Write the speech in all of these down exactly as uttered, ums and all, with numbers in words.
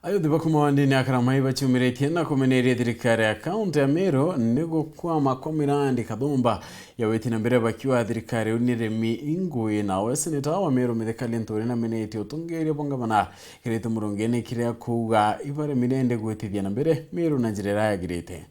Ayuthi ba kuma wandini ya Karamai baciumiritie na kumeneria thirikari ya kaunti ya Meru ni gukwama kwa mirandi kathumba ya witi na mbere bakiuga thirikari iu ni remi ingui. Nawe seneta wa Meru Mithika Linturi namenetie utongeria bwa ngavana Kirite Murungi ni kiria kuuga ibaremire indi gwitithia na mbere Meru na njira iria yagirite.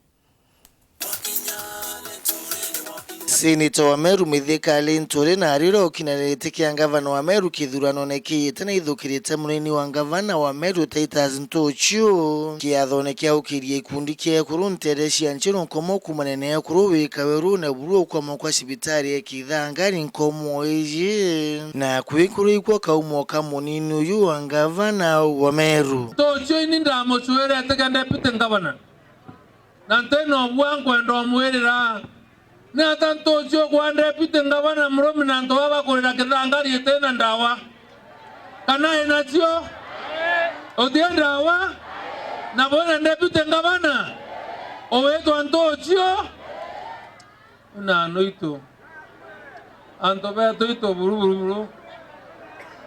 Seneta wa Meru Mithika Linturi na arira ukinanirite kia ngavana wa Meru kithuranone kiite na ithukirite munini wa ngavana wa Meru Titus Ntuchu. Kiathone kia ukiria ikundi kia ekuru ntere cia nchiro nkomo kumanene ekuru wika werune buru ukwamo kwa cibitari ya Kithangari nkomo iji na kwikuru ikwa kaumo ka munini uyu wa ngavana wa Meru. Ntuchu ini ndamucwirete kia deputy ngavana. Na nti na ubua nkwenda umwirira, ni ata Ntuchu kwa deputy ngavana murumi na antu baba bakurira Kithangari iti na ndawa? Kana inacio? Uti ndawa? Na bwina deputy ngavana uwitwa Ntuchu? Una noitu. Antu betu itu buru, buru, buru.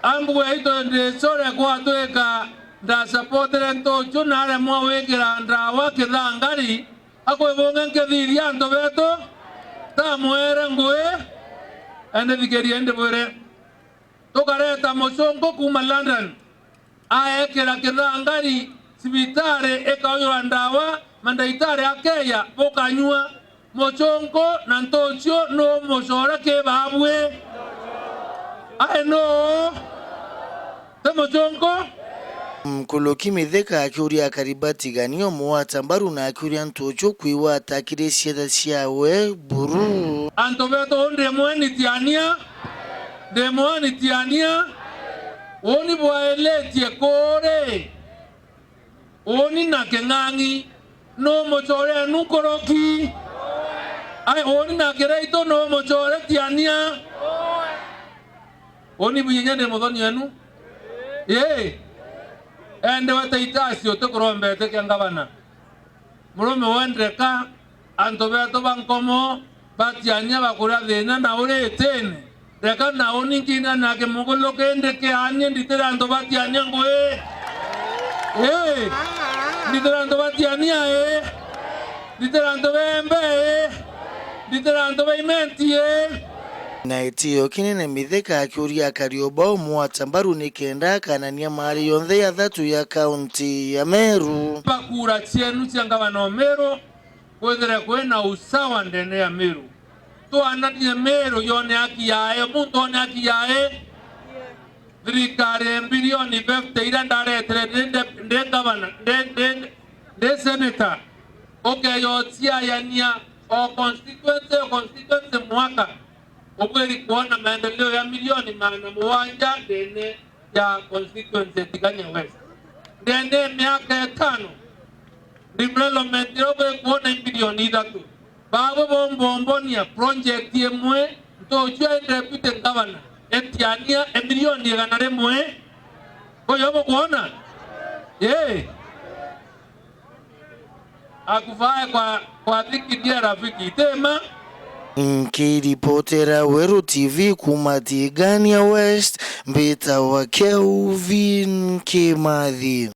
Ambuge itu ndicore kwatwika ndasapotire Ntuchu naremwa wikira ndawa Kithangari, akwibunge nkithiria antu betu, tamwere ngui, ende thikiria indi bwire. Tukareta mucunku kuma London, aekira Kithangari cibitari ikaujura ndawa, mandaitari akeya bukanyua. Mucunku na Ntuchu nu mucore ki babui? Ai nu? Ti mucunku? Mkuluki Mithika akiuria akari batigania umwata mbaru na akiuria Ntuchu kwigwata kiri ciana ciawe buru. Antu betu uu ndimwe nitiania, ndimwe nitiania, uni bwailitie kuri, uni na King'ang'i nu mucore enu nkuruki? Ai, uni na Kiraitu nu mucore tiania? Uni bwinya ndi muthoni enu? Ii, ende wete itasi utikurombete kia ngavana. Murume we ndeka, antu betu ba nkomo batiania bakuria thina na uri itine. Reka na uni nkina na kimuguluki ndi kianie nditira antu batiania ngui. Ii, nditira antu batiania ii. Nditira antu bembe ii. Nditira antu baimenti ii. Na itio kinene Mithika akiuria akari o bau mwata mbaru nikenda akanania mari yonthe ya thatu ya kaunti ya Meru. Bakura cienu cia ngavana o Meru, kwithire kwina usawa ndene ya Meru. Twananie Meru yone haki yayo, muntu one haki yayo. Thirikari ya bilioni fifty iria ndaretire ndi, ndi, ndi ngavana, ndi, ndi, ndi senator, ukeyociayania o constituency, o constituency mwaka, ubwiri kwona maendeleo ya milioni magana mugwanja ndene ya constituency ya Tigania West. Ndene ya miaka itano, development iria ubwiri kwona i bilioni ithatu. Babo bombombonia project imwe, Ntuchu e deputy governor, etiania e milioni igana rimwe. Uyo bukwona? Ii. Akufae kwa, kwa dhiki ndiye rafiki. Itema. Nkiripotera Weru T V kuma Tigania West, mbitawa Kelvin Kimathi.